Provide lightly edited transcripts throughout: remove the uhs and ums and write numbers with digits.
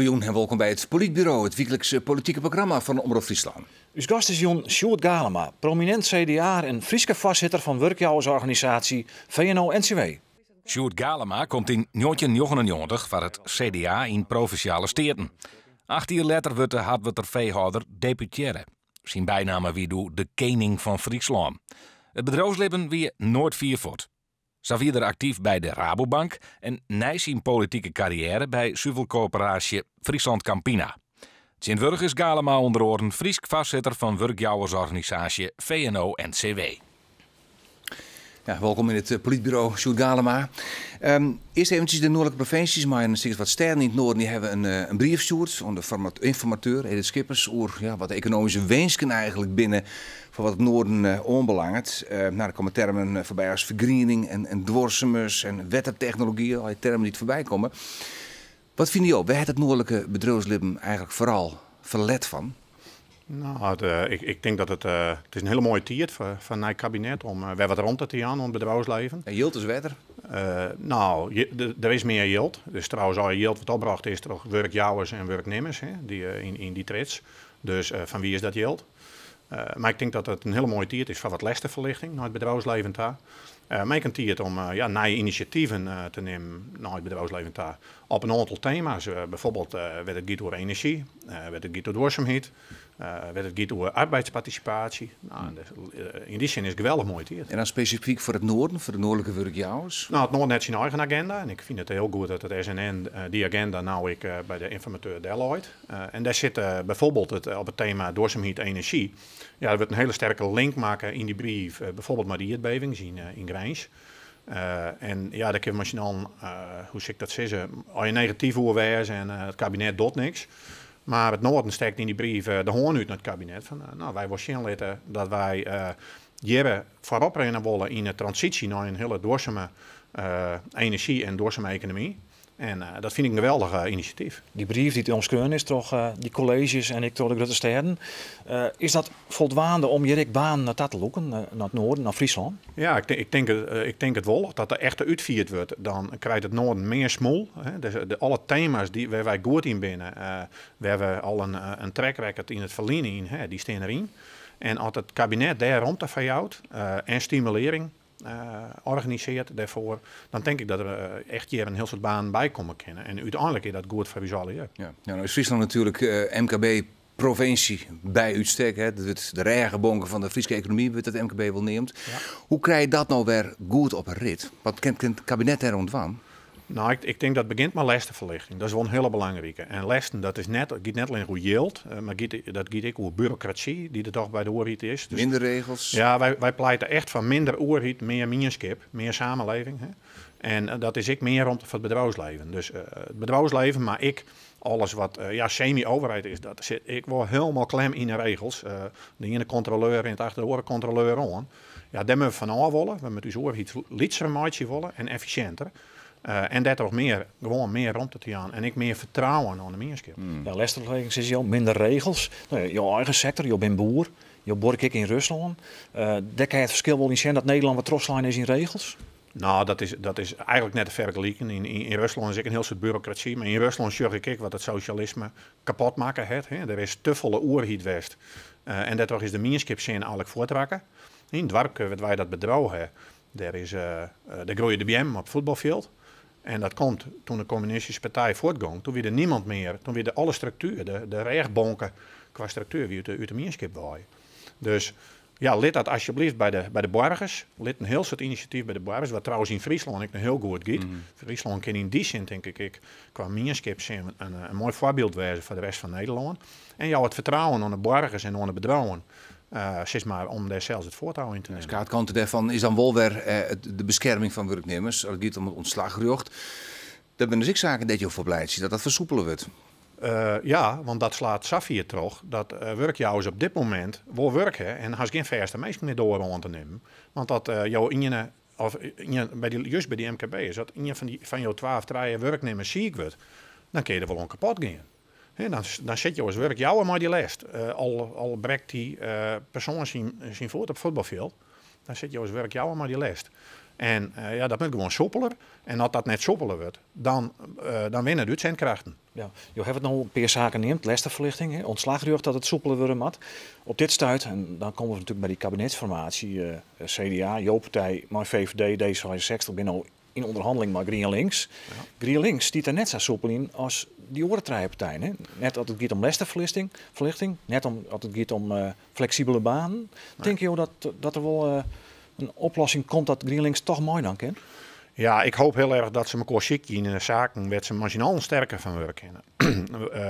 Goejûn en wolkom by it Polytburo, it wyklikse politike programma fan Omrop Fryslân. Us gast is jûn Sjoerd Galema, prominint CDA en Fryske foarsitter fan wurkjouwersorganisaasje VNO-NCW. Sjoerd Galema komt yn 1999 foar it CDA yn Provinsjale Steaten. Acht jier letter wurdt de Hartwerter feehâlder deputearre. Syn bynamme wie doe de kening fan Fryslân. It bedriuwslibben wie noait fier fuort. Sa wie er aktyf by de Rabobank en nei syn politike karriêre by suvelkoöperaasje Friesland Campina. Tsjintwurdich is Galema ûnder oaren Frysk foarsitter fan wurkjouwersorganisaasje VNO-NCW. Ja, wolkom yn it Polytburo, Sjoerd Galema. Earst eventsjes de noardlike provinsjes mei in stik wat stêden yn it noarden. Dy hawwe in brief stjoerd oan de ynformateur Edith Schippers oer ja, wat de ekonomyske winsken eigentlik binne foar wat it noarden oanbelanget. Nou, der komme termen foarby as fergriening en duorsumens en wettertechnology, al dy termen dy't foarby komme. Wat fine jo, wêr hat it noardlike bedriuwslibben eigentlik foaral ferlet fan? Nou, ik tink dat it is in hiele moaie tiid foar in nij kabinet om wer wat romte te jaan oan it bedriuwslibben. En jild is wetter? Nou, der is mear jild. Dus trouwens al jild wat opbrocht is troch wurkjouwers en wurknimmers, hè, dy, yn dy trits. Dus fan wie is dat jild? Mar ik tink dat it in hiele moaie tiid is foar wat lêsteferlichting nei it bedriuwslibben ta. Mar ek in tiid om ja, nije inisjativen te nimmen nei it bedriuwslibben ta. Op in oantal tema's, byfoarbyld wêr't it giet oer enerzjy, wêr't it giet oer duorsumheid, wêr't it giet oer arbeidspartisipaasje. Nou, yn dy sin is it geweldich moaie tiid. En dan spesifyk foar it Noarden, foar de noardlike wurkjouwers? Nou, it Noarden hat syn eigen agenda en ik fyn it hiel goed dat it SNN dy agenda no ek by de ynformateur delleit. En dêr sit byfoarbyld it op it tema duorsumheid enerzjy. Ja, der wurdt in hiele sterke link makke yn dy brief, byfoarbyld mei de ierdbevings yn Grins. En ja, dêr kinne we mei syn allen, hoe sil ik dat sizze, as je negatyf oer wêze en it kabinet docht niks. Mar it Noarden stekt yn dy brief de hân út nei it kabinet fan, nou, wy wolle sjen litte dat wy hjir foarop rinne wolle yn de transysje nei in hiele duorsume enerzjy en duorsume ekonomy. En dat fyn ik in geweldich inisjatyf. Dy brief dy't omskreaun is troch dy kolleezjes en ek troch de grutte stêden, is dat foldwaande om hjir ek banen nei ta te lûken, nei it Noarden, nei Fryslân? Ja, ik tink it wol. As dat echt útfierd wurdt, dan krijt it Noarden mear smoel. Dus alle tema's wêr't wy goed yn binne, wêr't we al in track record yn it ferline yn ha, dy stean deryn. En as it kabinet dêr romte foar jout en stimulearring organisearret dêrfoar, dan tink ik dat der echt hjir in hiel soad banen by komme kinne. En úteinlik is dat goed foar ús allegear. Ja, nou is Fryslân natuerlik MKB-provinsje by útstek. Hè. Dat wurdt de rêgebonke fan de Fryske ekonomy, wurdt it MKB wol neamd. Hoe krije je dat no wer goed op 'e rit? Wat kin it kabinet dêroan dwaan? Nou, ik tink dat begjint mei lêsteferlichting. Dat is wol in hiele belangrike. En lêsten, dat is net, giet net allinnich oer jild, mar dat giet ek oer burokrasy dy't der toch by de oerheid is. Dus, minder regels? Ja, wy pleite echt foar minder oerheid, mear mienskip, mear samenleving. Hè. En dat is ek mear romte foar it bedriuwslibben. Dus it bedriuwslibben, mar ek alles wat ja, semi-overheid is, dat sit ek wol hielendal klem yn de regels. De iene kontroleur rint achter de oare kontroleur oan. Ja, dêr moatte we fan ôf wolle. We moatte ús oerheid lytser meitsje wolle en effisjinter. En dêrtroch gewoan mear romte te jaan en ek mear fertrouwen oan de mienskip. Ja, lêsteferleging sizze jo, minder regels. Nou, jo eigen sektor, jo binne boer, jo buorkje ek yn Ruslân. Dêr kinne je it ferskil wol yn sjen dat Nederlân wat trochslein is yn regels? Nou, dat is eigentlik net te fergeliken. Yn Ruslân is ek in hiel soad burokrasy, mar yn Ruslân sjoch ik ek wat it sosjalisme kapot makke hat. Hè. Der is te folle oerheid west en dêrtroch is de mienskipssin eigentlik fuortrakke. Yn it doarpke wêr't wy dat bedriuw ha, dêr groeie de beammen op it fuotbalfjild. En dat komt toen de Communistische Partij fuortgong, toen wie der niemand mear, toen wie de alle struktuer, de rêchbonke kwa struktuer wie út de mienskip wei. Dus ja, lit dat alsjeblieft by de boargers. Lit in hiel soad inisjatyf by de boargers, wat trouwens yn Fryslân ek noch hiel goed giet. Fryslân kin yn dy sin, tink ik, ek kwa mienskipssin in moai foarbyld wêze foar de rest fan Nederlân. En jou it fertrouwen oan de boargers en oan de bedriuwen, sis mar, om dêr sels it foartou yn te nimmen. De skaadkant dêrfan is dan wol wer de beskerming fan wurknimmers, as it giet om it ûntslachrjocht. Dat binne dus ek saken dêr't jo foar pleitsje, dat dat fersoepele wurdt. Ja, want dat slaat safier troch dat wurkjouwers op dit momint wol wurk ha en hast gjin fêste minsken mear doare oan te nimmen. Want dat jo iene, of ien, by dy, just by dy MKB'ers, dat ien fan jo 2 of 3 wurknimmers siik wurdt, dan kinne je der wol oan kapot gean. Hè, dan sit jo as wurkjouwer mei dy lêst. Al brekt dy persoan syn foet op it fuotbalfjild, dan sit jo as wurkjouwer mei dy lêst. En ja, dat moat gewoan soepeler. En as dat net soepeler wurdt, dan winne de útsendkrachten. Ja. Jo hawwe it no in pear saken neamd, lêsteferlichting, hè, ûntslachrjocht dat it soepeler wurde moat. Op dit stuit, en dan komme we natuerlik by dy kabinetsformaasje, CDA, jo partij mei VVD, D66 binne no yn ûnderhanneling mei GrienLinks. GrienLinks stiet der net sa soepel yn as dy oare trije partijen. Hè. Net as it giet om lêsteferlichting, ferlichting, net om, as it giet om fleksibele banen. Tinke jo dat der wol in oplossing komt dat GrienLinks toch meidwaan kin? Ja, ik hoop hiel erch dat se mekoar sykje yn de saken wêr't se mei syn allen sterker fan wurde kinne.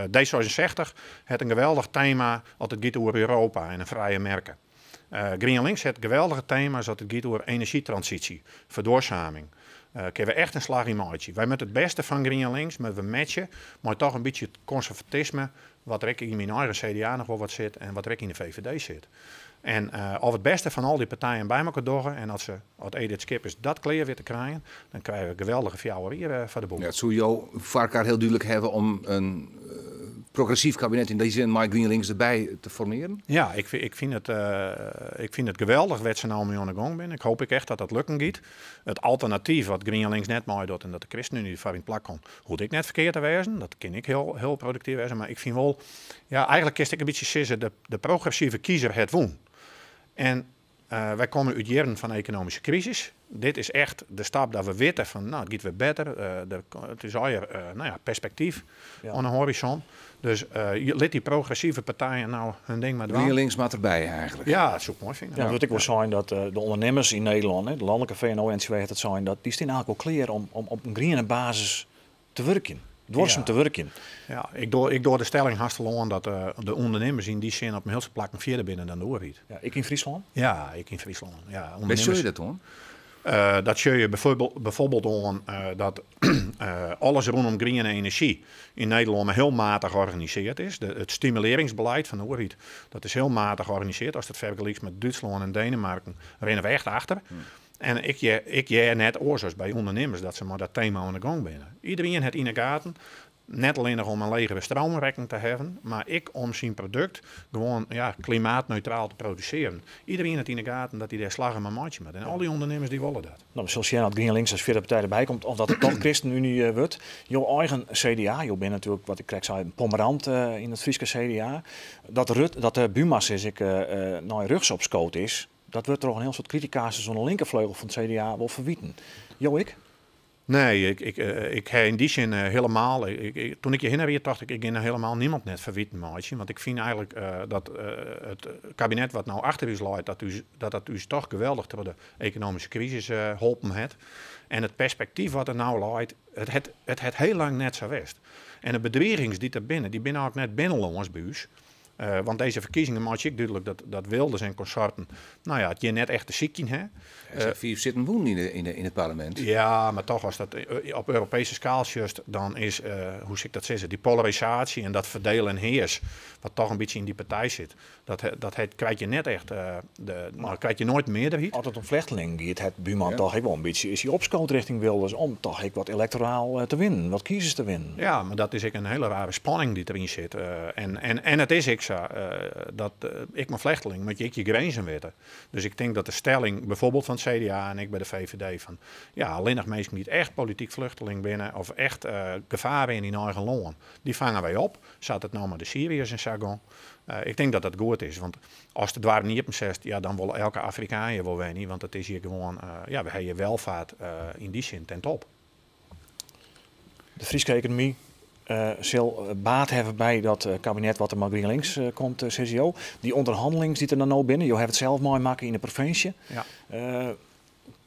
D66 hat in geweldich tema as it giet oer Europa en in frije merke. GrienLinks hat geweldige tema's as it giet oer enerzjytransysje, ferduorsuming. Kinne we echt in slach yn meitsje. Wy moatte it bêste fan GrienLinks moatte we matche mei toch in bytsje it konservatisme wat der ek yn myn eigen CDA noch wol wat sit en wat der ek yn de VVD sit. En of it bêste fan al dy partijen by mekoar dogge en as Edith Schippers dat klear wit te krijen, dan krije we geweldige 4 jier foar de boeg. Ja, it soe jo foarkar hiel dúdlik hawwe om in progressyf kabinet yn dy sin mei GrienLinks derby te formearjen? Ja, ik fyn it geweldich wêr't se no mei oan de gong binne. Ik hoop ek echt dat dat lukken giet. It alternatyf wat GrienLinks net meidocht en dat de ChristenUnie foar yn plak komt, hoecht ek net ferkeard te wêzen. Dat kin ek hiel produktyf wêze, mar ik fyn wol, ja, eigentlik kinst ek in bytsje sizze, de progressive kiezer hat wûn. En wy komme út jierren fan ekonomyske krisis. Dit is echt de stap dat we witte fan, no, it giet wer better. It is allegear perspektyf oan de hoarizon. Dus lit dy progressive partijen no hun ding mar dwaan. GrienLinks moat derby eigentlik. Ja, dat soe ik moai fine. Ja, wurdt ek wol sein dat de ûndernimmers yn Nederlân, hè, de lanlike VNO-NCW hat it sein, dat dy stean eigentlik wol klear om op in griene basis te wurkjen. Duorsum te wurkjen. Ja, ik doar de stelling hast al oan dat de ûndernimmers yn dy sin op in hiel soad plakken fierder binne dan de oerheid. Ja, ek yn Fryslân? Ja, ek yn Fryslân. Ja, Wêr ûndernimmers sjoch je dat oan? Dat sjoch je bijvoorbeeld oan dat alles rûnom griene enerzjy yn Nederlân mar hiel matich organisearre is. It stimuleringsbelied fan de oerheid, dat is hiel matich organisearre. Ast it fergelykst mei Dútslân en Denemarken, rinne we echt achter. En ik hear net oars as by ûndernimmers dat se mei dat tema oan de gong binne. Iderien hat yn 'e gaten, net allinnich om in legere stroomrekken te hawwen, mar ek om syn produkt gewoan, ja, klimaatneutraal te produsearjen. Iderien hat yn 'e gaten dat hy dêr slaggen mei meitsje moat. En al dy ûndernimmers dy wolle dat. No, we sille sjen oft GrienLinks as fjirde partij derby komt of dat it toch ChristenUnie wurdt. Jo eigen CDA, jo binne natuerlik, wat ik krekt sei, in pommerant yn it Fryske CDA. Dat Rut, dat de Buma, sis ik, nei rjochts opskood is, dat wurdt troch in hiel soad kritikasters oan de linkerfleugel fan it CDA wol ferwiten. Jo ek? Nee, ik ha yn dy sin helemaal, toen ik hjir hinne ried, tocht ik, ik gean no helemaal niemand net ferwiten meitsjen. Want ik fyn eigentlik dat it kabinet wat no achter ús leit, dat dat ús toch geweldich troch de ekonomyske krisis holpen hat. En it perspektyf wat der no leit, it hat hiel lang net sa west. En de bedrigings dy't der binne, dy binne eigentlik net binnenlâns by ús. Want dizze ferkiezingen meitsje ek dúdlik dat Wilders en konsorten, no ja, it hjir net echt te sykjen ha. Er zijn 4 sitten wûn yn it parlemint. Ja, mar toch, as dat op Europeeske skaal sjochst, dan is, hoe sil ik dat sizze, dy polarisaasje en dat verdeel en heers, wat toch in bytsje yn dy partij sit, dat het krijt je net echt, de, nou, krijt je nooit mearderheid. As it om flechtlingen giet, hat Buma toch ek wol in bytsje, is hy opskood richting Wilders om toch ek wat elektoraal te winnen, wat kiezers te winnen. Ja, mar dat is ek in hiele rare spanning dy't deryn sit. En it is ek sa, dat ik mei flechteling moat je ek je grinzen witte. Dus ik tink dat de stelling bijvoorbeeld fan it CDA en ek by de VVD fan, ja, allinnich minsken dy't echt polityk flechteling binne of echt gefaar rinne yn eigen lân, dy fange wy op. Sa't it no mei de Syriërs en sa gong. Ik tink dat dat goed is, want as de doarren iepen setst, ja, dan wol elke Afrikaan hjir wol wenje, want it is hjir gewoan, ja, we ha hjir welvaart yn dy sin ten top. De Fryske ekonomy sil baat hawwe by dat kabinet wat der mei GrienLinks komt, sizze jo. Dy ûnderhannelings dy't der dan no binne, jo hawwe it sels meimakke yn de provinsje.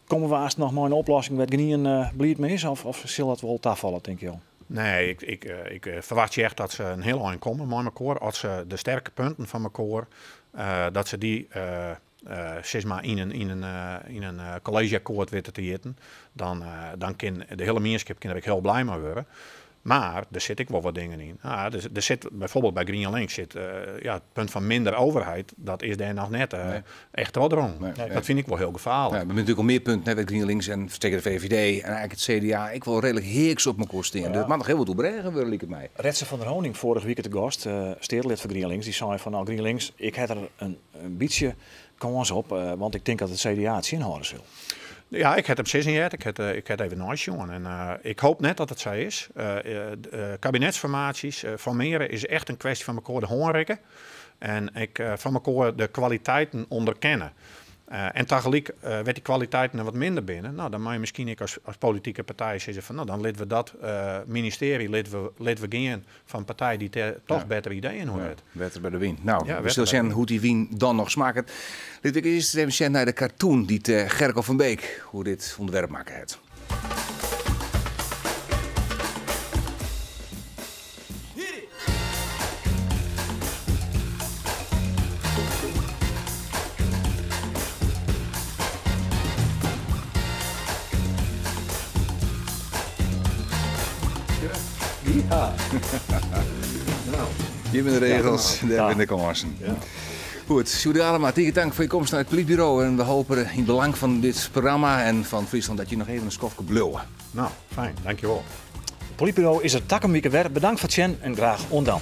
Komme we aanst noch mei in oplossing wêr't gjinien bliid mei is, of sil dat wol tafalle, tinke jo? Nee, ik ferwachtsje echt dat se in hiel ein komme mei mekoar. As se de sterke punten fan mekoar, dat se dy sis mar yn in kolleezjeakkoart witte te jitten, dan kin de hiele mienskip kin der ek hiel blij mei wurde. Mar der sit ek wol wat dingen yn. Ah, der sit bijvoorbeeld by GrienLinks sit, ja, it punt fan minder overheid, dat is dêr noch net echt trochdraaid. Dat fyn ik wol hiel gefaarlik. Ja, der binne natuerlik al mear punten, hè, by GrienLinks en seker de VVD en eigentlik it CDA ek wol reedlik heaks op mekoar stean. Dus it moat noch hiel wat oerbrêge wurde, liket my. Retze van der Honing, foarige wike te gast, steatelid foar GrienLinks, dy sei fan, no, GrienLinks, ik ha der in bytsje kâns op, want ik tink dat it CDA it tsjinhâlde sil. Ja, ik ha him sizzen heard. Ik ha even neisjoen. En ik hoopje net dat it sa is. Kabinetsformaasjes, formearje is echt in kwestje fan mekoar de hân rikke. En ik fan mekoar de kwaliteiten ûnderkenne. En tagelyk, wêr't dy kwaliteiten wat minder binne, no, dan moatte je miskien ek as politike partij sizze fan, no, dan litte we dat ministearje litte we gean fan in partij dy't dêr toch bettere ideeën oer hat. Wetter by de wyn. No, Ja, we sille wetter by sjen de hoe't dy wyn dan noch smakket. Lit ik earst even sjen nei de cartoon dy't Gerko van Beek oer dit ûnderwerp makke hat. Ja. Hjir binne de regels, dêr binne de kânsen. Goed, Sjoerd Galema, tige tank foar je komst nei it Polytburo. En we hoopje yn it belang fan dit programma en fan Fryslân dat je noch even in skoftke bliuwe. No, fijn, dankjewol. Polytburo is der takom wike wer. Bedankt foar it sjen en graach oant dan.